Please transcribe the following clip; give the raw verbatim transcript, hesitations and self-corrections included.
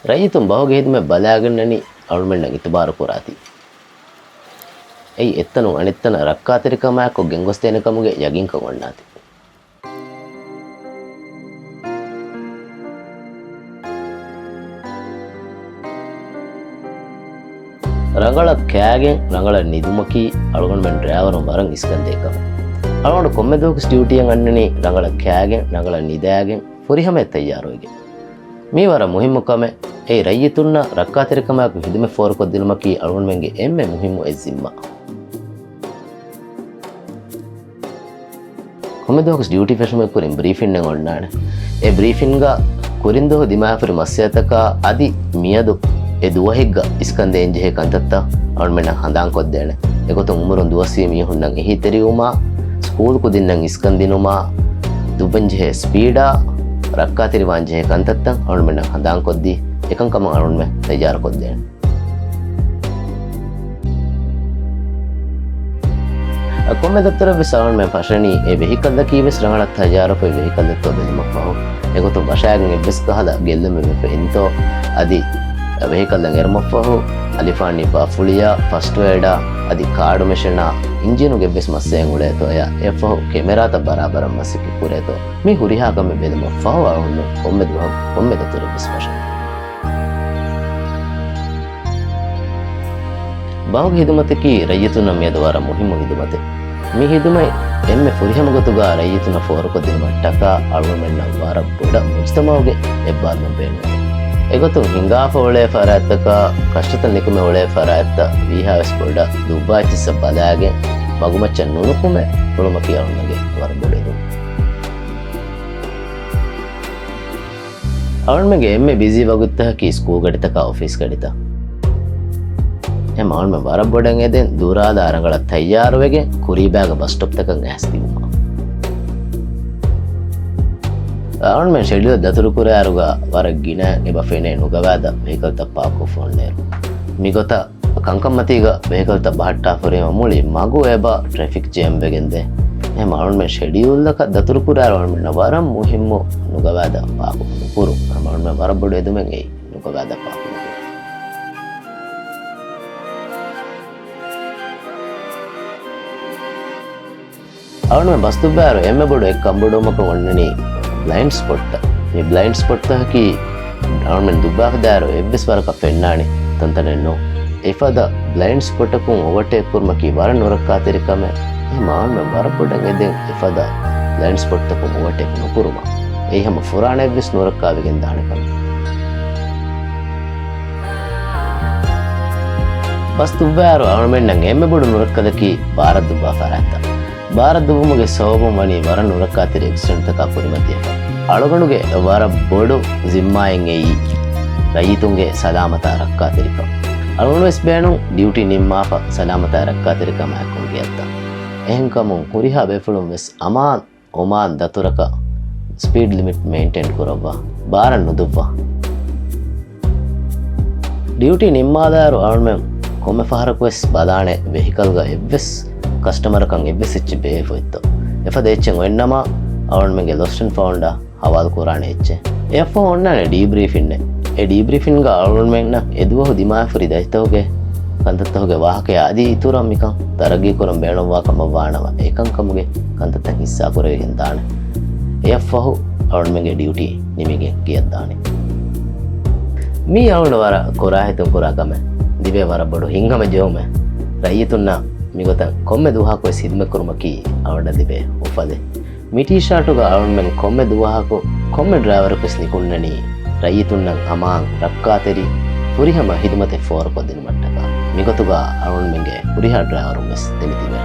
ރައްޔިތުން ބަހުގެ ހިދުމަތް ބަލާގަންނަނީ އަޅުމެންނަށް އިތުބާރު ކުރާތީ. އެއީ އެއްތަނުން އަނެއްތަނަށް ރައްކާތެރިކަމާއެކު ގެންގޮސްދޭނެ ކަމުގެ ޔަގީންކަން އޮންނާތީ. ރަނގަޅަށް ކާގެން ރަނގަޅަށް ނިދުމަކީ އަޅުގަނޑުމެން ޑްރައިވަރުން ވަރަށް އިސްކަންދޭ ކަމެއް. އަޅުގަނޑު ކޮންމެ ދުވަހަކުސް ޑިއުޓީއަށް އަންނަނީ ރަނގަޅަށް ކާގެން، ރަނގަޅަށް ނިދާގެން، ފުރިހަމަޔަށް ތައްޔާރުވެގެން. މީ ވަރަށް މުހިއްމު ކަމެއް. އެއީ ރައްޔިތުންނަށް ރައްކާތެރިކަމާއެކު ހިދުމަތް ފޯރުކޮށްދިނުމަކީ އަޅުގަނޑުމެންގެ އެންމެ މުހިއްމު އެއް ޒިންމާ. ކޮންމެ ދުވަހަކުސް ޑިއުޓީ ފެށުމުގެ ކުރިން ބްރީފިންއެއް އޮންނާނެ. އެ ބްރީފިންގަ ކުރިން ދުވަހު ދިމާވެފަ ހުރި މައްސަލަތަކާ އަދި މިއަދު އެ ދުވަހެއްގަ އިސްކަންދޭންޖެހޭ ކަންތައްތައް އަޅުމެންނަށް ހަނދާންކޮށްދޭނެ. އެގޮތުން އުމުރުން ދުވަސްވީ މީހުންނަށް އެހީތެރިވުމާ، ސްކޫލް ކުދިންނަށް އިސްކަންދިނުމާ، ދުއްވަންޖެހޭ ސްޕީޑާ، ރައްކާތެރިވާންޖެހޭ ކަންތައްތައް އަޅުމެންނަށް ހަނދާންކޮށްދީ، އެކަންކަމަށް އަޅުމެން ތައްޔާރުކޮށްދޭނެ. ކޮންމެ ދަތުރެއްވެސް އަޅުމެން ފަށަނީ އެ ވެހިކަލްއަކީވެސް ރަނގަޅަށް ތައްޔާރުވެފައި ވެހިކަލްއެއްތޯ ބެލުމަށްފަހު. އެގޮތުން ވަށާގެން އެއްވެސް ކަހަލަ ގެއްލުމެއް ވެފަ އިންތޯ އަދި ވެހިކަލްއަށް އެރުމަށްފަހު އަލިފާން ނިއްވާ ފުޅިއާ، ފަސްޓް އޭޑާ އަދި ކާޑު މެޝިނާ، އިންޖީނުގެ އެއްވެސް މައްސަލައެއް އުޅޭތޯއާ، އެއަށްފަހު ކެމެރާތައް ބަރާބަރަށް މަސައްކަތް ކުރޭތޯ، މި ހުރިހާ ކަމެއް ބެލުމަށްފަހު އަޅުގަނޑު ކޮންމެ ދުވަހަކު ކޮންމެ ދަތުރެއްވެސް ފަށަން. ބަހުގެ ހިދުމަތަކީ ރައްޔިތުންނަށް މިއަދު ވަރަށް މުހިއްމު ހިދުމަތެއް. މި ހިދުމަތް އެންމެ ފުރިހަމަ ގޮތުގަ ރައްޔިތުންނަށް ފޯރުކޮށްދިނުމަށްޓަކާ އަޅުގަނޑުމެންނަށް ވަރަށް ބޮޑަށް މުޖްތަމަޢުގެ އެއްބާރުލުން ބޭނުންވޭ. އެގޮތުން ހިނގާފަ އުޅޭ ފަރާތްތަކާ، ކަށަތައް ނިކުމެ އުޅޭ ފަރާތްތައް ވީހާވެސް ބޮޑަށް ދުއްވާ އެއްޗިއްސަށް ބަލާގެން މަގުމައްޗަށް ނުނުކުމެ އުޅުމަކީ އަޅުގަނޑުގެ ވަރަށް ބޮޑު އެދުމެއް. އަޅުގަނޑުމެންގެ އެންމެ ބިޒީ ވަގުތުތަކަކީ ސްކޫލް ގަޑިތަކާ އޮފީސް ގަޑިތައް. އެހެން އަޅުމެން ވަރަށް ބޮޑަށް އެދެން ދުރާލާ ރަނގަޅަށް ތައްޔާރުވެގެން ކުރީބާގަ ބަސް ސްޓޮޕްތަކަށް އައިސް ދިއުމަށް. އަޅުމެން ޝެޑިއުލް ދަތުރުކުރާއިރުގަ ވަރަށް ގިނަ އެބަ ފެނޭ ނުގަވާދަ ވެހިކަލްތައް ޕާކްކޮށްފަ އޮންނައިރު. މިގޮތަށް ކަންކަންމަތީގަ ވެހިކަލްތައް ބަހައްޓާފަ ހުރީމަ މުޅި މަގު އެބަ ޓްރެފިކް ޖޭމް ވެގެންދޭ. އެހެން އަޅުމެން ޝެޑިއުލްއަކަށް ދަތުރުކުރާއިރު އަޅުމެންނަށް ވަރަށް މުހިއްމު ނުގަވާދަ ޕާކު ނުކުރުން. އެހެން އަޅުމެން ވަރަށް ބޮޑު އެދުމެއް އެއީ ނުގަވާދަ ޕާކު ނުކުރުން. އަޅުގަނޑުމެން ބަސް ދުއްވާއިރު އެންމެ ބޮޑު އެއް ކަންބޮޑުވުމަކަށް އޮންނަނީ ބްލައިންޑް ސްޕޮޓްތައް. މި ބްލައިންޑް ސްޕޮޓްތަކަކީ އަޅުގަނޑުމެން ދުއްވާފަ ދާއިރު އެއްވެސް ވަރަކަށް ފެންނާނެ ތަންތަނެއް ނޫން. އެފަދަ ބްލައިންޑް ސްޕޮޓަކުން އޯވަރޓޭކް ކުރުމަކީ ވަރަށް ނުރައްކާތެރި ކަމެއް. އެހެން އަޅުގަނޑުމެން ވަރަށް ބޮޑަށް އެދެން އެފަދަ ބްލައިންޑް ސްޕޮޓްތަކުން އޯވަރޓޭކް ނުކުރުމަށް. އެއީ ހަމަ ފުރާނައެއްވެސް ނުރައްކާވެގެން ދާނެ ކަމެއް. ބަސް ދުއްވާއިރު އަޅުގަނޑުމެންނަށް އެންމެ ބޮޑު ނުރައްކަލަކީ ބާރަށް ދުއްވާ ފަރާތްތައް. ބާރަށް ދުއްވުމުގެ ސަބަބުން ވަނީ ވަރަށް ނުރައްކާތެރި އެކްސިޑެންޓްތަކާ ކުރިމަތިވެފަ. އަޅުގަނޑުގެ ވަރަށް ބޮޑު ޒިންމާއެއް އެއީ ރައްޔިތުންގެ ސަލާމަތާ ރައްކާތެރިކަން. އަޅުގަނޑުވެސް ބޭނުން ޑިއުޓީ ނިންމާފަ ސަލާމަތާ ރައްކާތެރިކަމާއެކު ގެއަށްދާން. އެހެންކަމުން ހުރިހާ ބޭފުޅުން ވެސް އަމާން އޮމާން ދަތުރަކަށް ސްޕީޑް ލިމިޓް މެއިންޓެއިން ކުރައްވާ، ބާރަށް ނުދުއްވާ. ޑިއުޓީ ނިންމާލާއިރު އަޅުމެން ކޮންމެ ފަހަރަކުވެސް ބަލާނެ ވެހިކަލްގަ އެއްވެސް ކަސްޓަމަރަކަށް އެއްވެސް އެއްޗެއް ބޭއްވިތޯ. އެފަދަ އެއްޗެއް އޮތްނަމަ އަޅުމެންގެ ލޮސްޓް އެންޑް ފައުންޑަށް ހަވާލު ކުރާނެ އެއްޗެއް. އެއަށްފަހު އޮންނާނެ ޑީބްރީފިންއެއް. އެ ޑީބްރީފިންގަ އަޅުގަނޑުމެންނަށް އެދުވަހު ދިމާވެފަ ހުރި ދަތިތަކުގެ ކަންތައްތަކުގެ ވާހަކަޔާ އަދި އިތުރަށް މިކަން ތަރައްގީ ކުރަން ބޭނުންވާ ކަމަށްވާނަމަ، އެކަންކަމުގެ ކަންތައްތައް ހިއްސާ ކުރެވިގެން ދާނެ. އެއަށްފަހު އަޅުގަނޑުމެންގެ ޑިއުޓީ ނިމިގެން ގެއަށްދާނެ. މީ އަޅުގަނޑަށް ވަރަށް ކުރާހިތުން ކުރާ ކަމެއް. ލިބޭ ވަރަށް ބޮޑު ހިތްހަމަޖެހުމެއް. ރައްޔިތުންނަށް މިގޮތަށް ކޮންމެ ދުވަހަކުވެސް ހިދުމަތްކުރުމަކީ އަޅުގަނޑަށް ލިބޭ އުފަލެއް. މި ޓީޝާޓުގަ އަޅުގަނޑުމެން ކޮންމެ ދުވަހަކު ކޮންމެ ޑްރައިވަރަކުވެސް ނިކުންނަނީ ރައްޔިތުންނަށް އަމާން ރައްކާތެރި ފުރިހަމަ ހިދުމަތެއް ފޯރުކޮށްދިނުމަށްޓަކާ. މިގޮތުގަ އަޅުގަނޑުމެންގެ ހުރިހާ ޑްރައިވަރުން ވެސް ދެމިތިބޭ.